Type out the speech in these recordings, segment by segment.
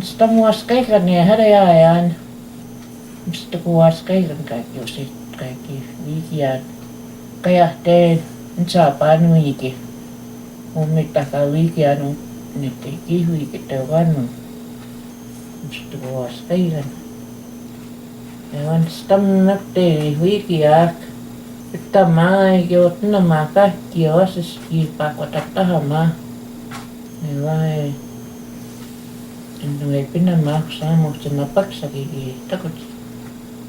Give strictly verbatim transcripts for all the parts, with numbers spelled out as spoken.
Stam was kaikan ne hare ayan. Mistako was kaikan kaiki ose kaiki wiki an. Kaya te nsa panu wiki. Umi taka wiki anu nete ki wiki te wanu. Mistako was kaikan. Ewan stam nak te wiki ak. Tama yo tna maka ki osis ki pakota tahama. Ewa e. Ndo e pina ma kusa mo se ma paksa ki ki takut.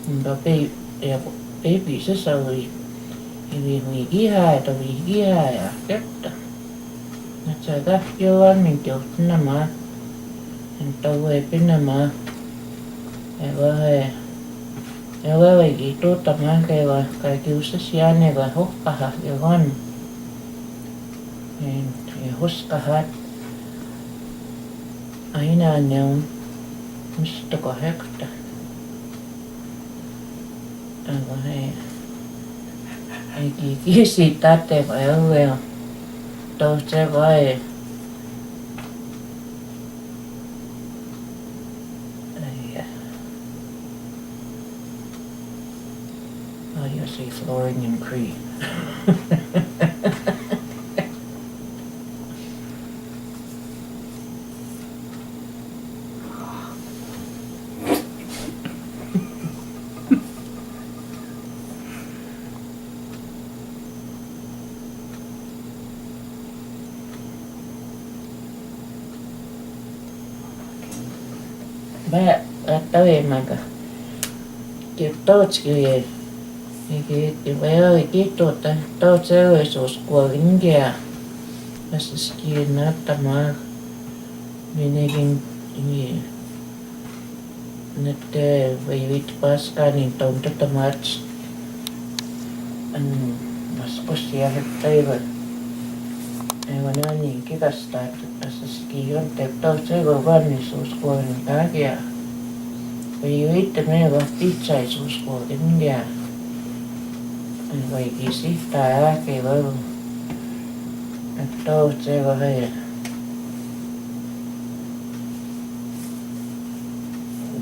Ndo pe, e, pe pi se sa wi. Iwi wi ki ha, to wi ki ha ya. Kepta. Nacha ga kyo wa min kyo pina ma. Ndo we pina ma. Ewa e. Ewa e ki to tama ke wa. Ka ki usa siane wa hok paha ke wan. E, e hos kahat. Aina neon mistako hekta. Awa he. Aiki kisi tate wa ewe. Toche wa e. Aya. Oh, you see Florian Cree. Ba, atawe maga. Ke to chike. Eke, ke ba ya ke to ta, to che we so square india. Asis ki na tama. Mene gin, ini. Nete wewit pas kani tonto tamat. An mas kosia heptai ba. Ewa nani kika start asas kiyon tepto se go bani sus ko ni takia. Wewit me wa pichai sus ko india. An wai kisi ta ke wa. Tepto se go haya.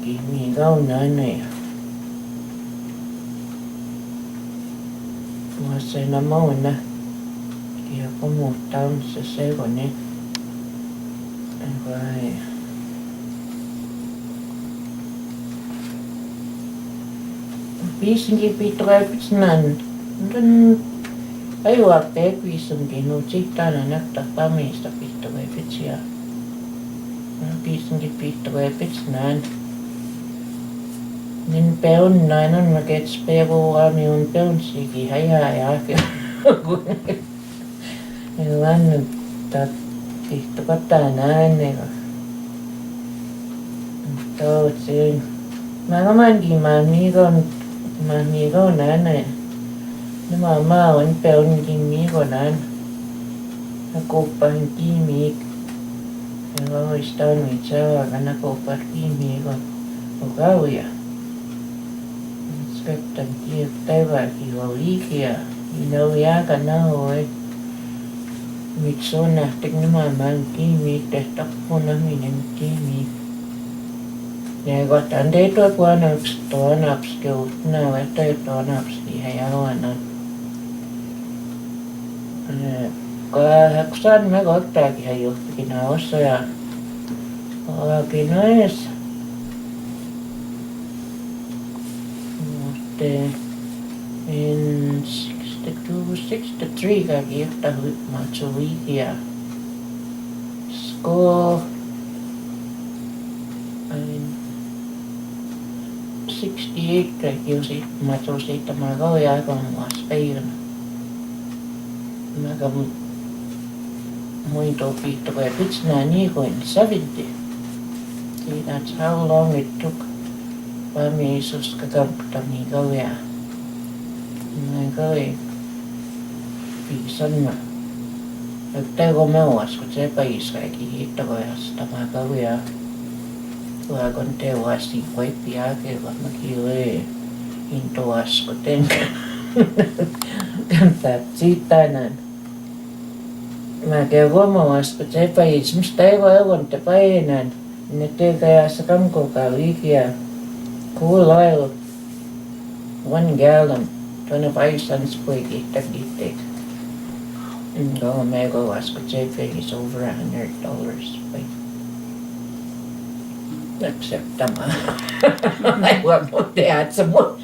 Gimi gau nane. Masena mauna. Kia komo town sesego ne. Abai. Pisingi pitoka pisinan. Ndun. Aiwa pe pisingi no chitana nakta pami sa pitoka pisia. Pisingi pitoka pisinan. Nin peun nanon makets pego ami un peun sigi haya haya ke. Ewan tak pitoka tanan ne. Tau tsin. Mama man gi mami gon, mami gon nane. Ni mama on pe on gi mi gon nan. Ako pan gi mi. Ewa o istan mi cha wa kana ko pan gi mi gon. O ka uya. Skak tan ki tai wa ki wa wi ki ya. Ina uya kana o e. Mitso na tekni mama kimi te tak puna minen kimi. Ne gwa tande to kwa na ps-, to na pske utna we te to na pski haya wana. Eh, kwa haksan me gwa ta ki hayo kina oso ya. Kwa kino es. Te in sixty-two, sixty-three ka ki ta hu ma chu wi kia. Score, I mean, sixty-eight ka ki si ma chu si ta ma ga ya ka ma Spain. Ma ka Muito pito ka pits nani ko in seventy. See, that's how long it took. Ba mi Jesus ka kam kutami kawya. Ngai kawi pisan na. Ekte ko me was ko che pa is ka ki hito ko yas tama kawya. Wa kon te wasi kwai pia ke wa maki we. Into was ko ten. Kan ta chita nan. Ma ke go ma was ko che pa is mstai go gon te pa e nan. Nete kaya sakam ko ka wikia. Cool oil, one gallon, twenty-five cents pweki takdite. Ngo mego was kuchepe is over a hundred dollars. Except tama. Wa mo te atsamo.